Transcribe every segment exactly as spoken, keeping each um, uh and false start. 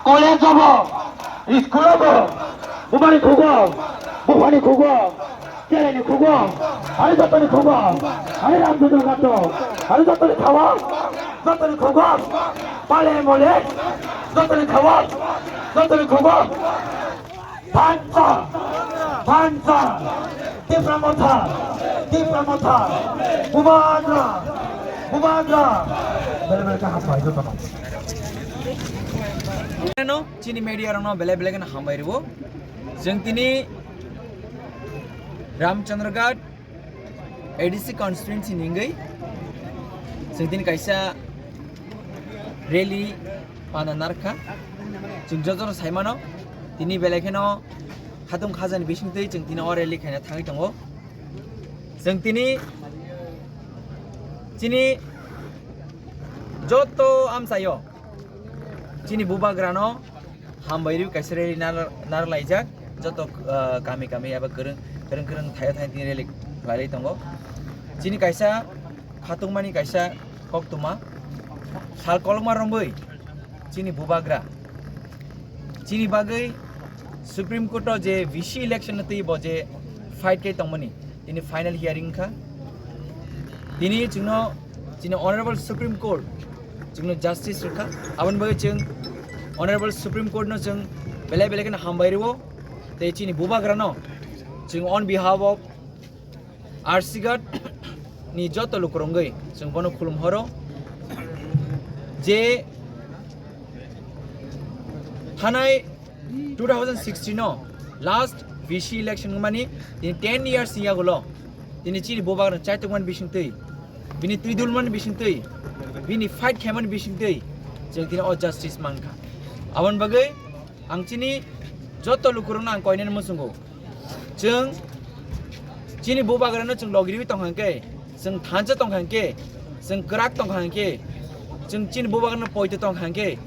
College obo, school obo, bumani khugo, buphani khugo, chereni khugo, ani jotoni khugo, ani Ramchandra Nath, ani jotoni thawa, jotoni khugo, pale mole, jotoni thawa, jotoni khugo. Phansa, phansa, Tipra Motha, Tipra Motha, Bubagra, Bubagra. Bele bele kaham bai jotono. Ano chini media rokno bele bele kheno hambai rwo. Jeng tini Ramchandraghat A D C constituency ni wngwi chwng tini kaisa rally pana narwkha. Chwng jotono sai mano, tini belai kheno khatung khajani bisingtwi chwng tini o rally khaina thangwi tongo. Chwng tini chini joto amchaio chini bubagrano hambai rwi kaisa rally nar-, narwk laijak. Joto, ah, kami kami eba kwrwng, kwrwng kwrwng thaio thai tini rally khlailai tongo. Chini kaisa khatungmani kaisa koktwma sal kolokma romwi chini bubagra chini bagwi Supreme Court o je V C election no twi bo je fight khe tongmani, tini final hearing wngkha. Tini chwngno chini Honorable Supreme Court chwngno justice rwkha. Aboni bagwi chwng Honorable Supreme Court no chwng belai belai kheno hambai rwo. Tei chini bubagrano chwng on behalf of R C Ghat ni joto lukurok wngwi chwng bono khulum horo je thanai two thousand sixteen o last V C election wngmani tini ten years ni yagulo tini chini bubagrano chaitukmani bisingtwi, bini twidulmani bisingtwi, bini fight khaimani bisingtwi chwng tini o justice mankha. Aboni bagwi ang chini joto lukurokno ang koinani muchungo. Chwng chini bubagrano chwng logiriwi tongkha hwnkhe, chwng thansa tongkha hwnkhe, chwng kwrak tongkha hwnkhe, chwng chini bubagrano poito tongkha hwnkhe,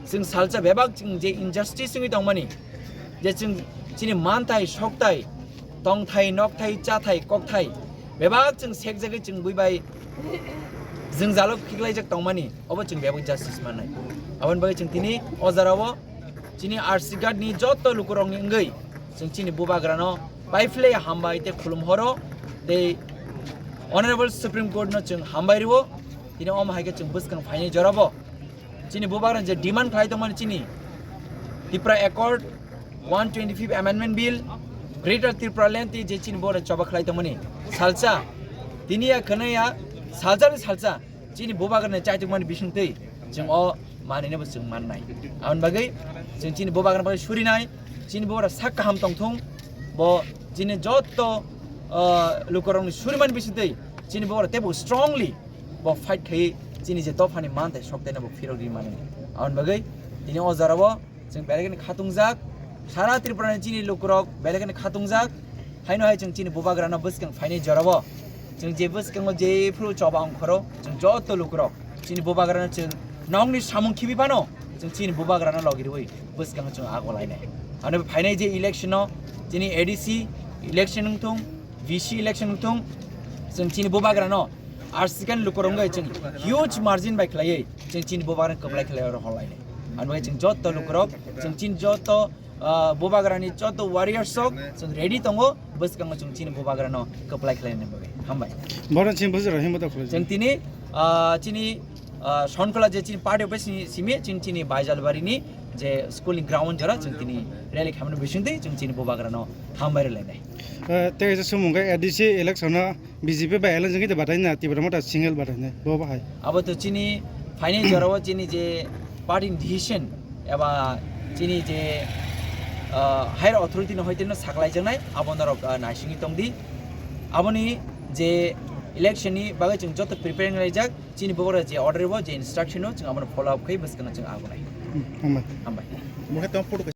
chwng salsa bebak chwng je injustice wngwi tongmani, je chwng chini manthai, sokthai, tongthai, nokthai, chathai, kokthai bebak chwng sekjagwi chwng buibai jwngjalo khiklaijak tongmani, obo chwng bebak justice mannai. Aboni bagwi chwng tini o jorao chini R C Ghat ni joto lukurokni wngwi chwng chini bubagrano paiphle hambai tei khulum horo tei Honorable Supreme Court no chwng hambai rwo. Tini omo hai khe chwng bwskang phainai jorabo chini bubagrano je demand khlai tongmani chini Tipra Accord, one twenty-fifth Amendment Bill, Greater Tripura Land tei je chini bubagrano choba khlai tongmani salsa, tini ya khwnaya salsa ni salsa chini bubagrano chaitukmani bisingtwi chwng o manwino bo chwng mannai. Aboni bagwi chwng chini bubagrano bagwi surinai, chini bubagra sak kaham tongthung, bo chini joto, ah, lukurokni surimani bisingtwi chini bubagra teibo strongly bo fight khai chini je dophani manthai soktaino bo phirok ri mani. Aboni bagwi tini o jorao chwng belai kheno khatungjak, sara Tripura ni chini lukurok belai kheno khatungjak. Haino hai chwng chini bubagrano bwskang phainai jorao chwng je bwskango jephru choba ongkhoro chwng joto lukurok chini bubagrano chwng nokni samung khibi phano chwng chini bubagrano logirwi bwskango chwng ago lainai. Ano phainai je election no chini A D C election wngthung, V C election wngthung, chwng chini bubagrano R C Ghat ni lukurok wngwi chwng huge margin bai khlaiwi chwng chini bubagrano kwplai khlai oro holainai. Ano chwng joto lukurok chwng chini joto ah, bubagrani joto warriors rok chwng ready tongo, bwskango chwng chini bubagrano kwplai khlaina bagwi. Hambai. Bono chini bwswk rok himbo tong khwlai. Chwng tini, ah, chini, ah, Sonkhola je chini party office ni simi chini, chini Baijalbari ni je school ni ground jora chwng tini rally khamani bisingtwi chwng chini bubagrano hambai rwlainai. Eh, tei kaisa swngmung khe A D C election no B J P bai alliance wngwi tei batai na Tipra Motha single batai nai bo bahai. Abo to chini phainai jorao chini je party ni decision eba chini je, ah, higher authority no hoite no saklaijaknai abo norok, ah, naisingwi tongdi. Aboni je election ni bagwi chwng joto prepare wnglaijak, chini bokora je order bo je instruction no chwng abono follow up khai bwskango chwng agonai. Hmm, hambai. Hambai.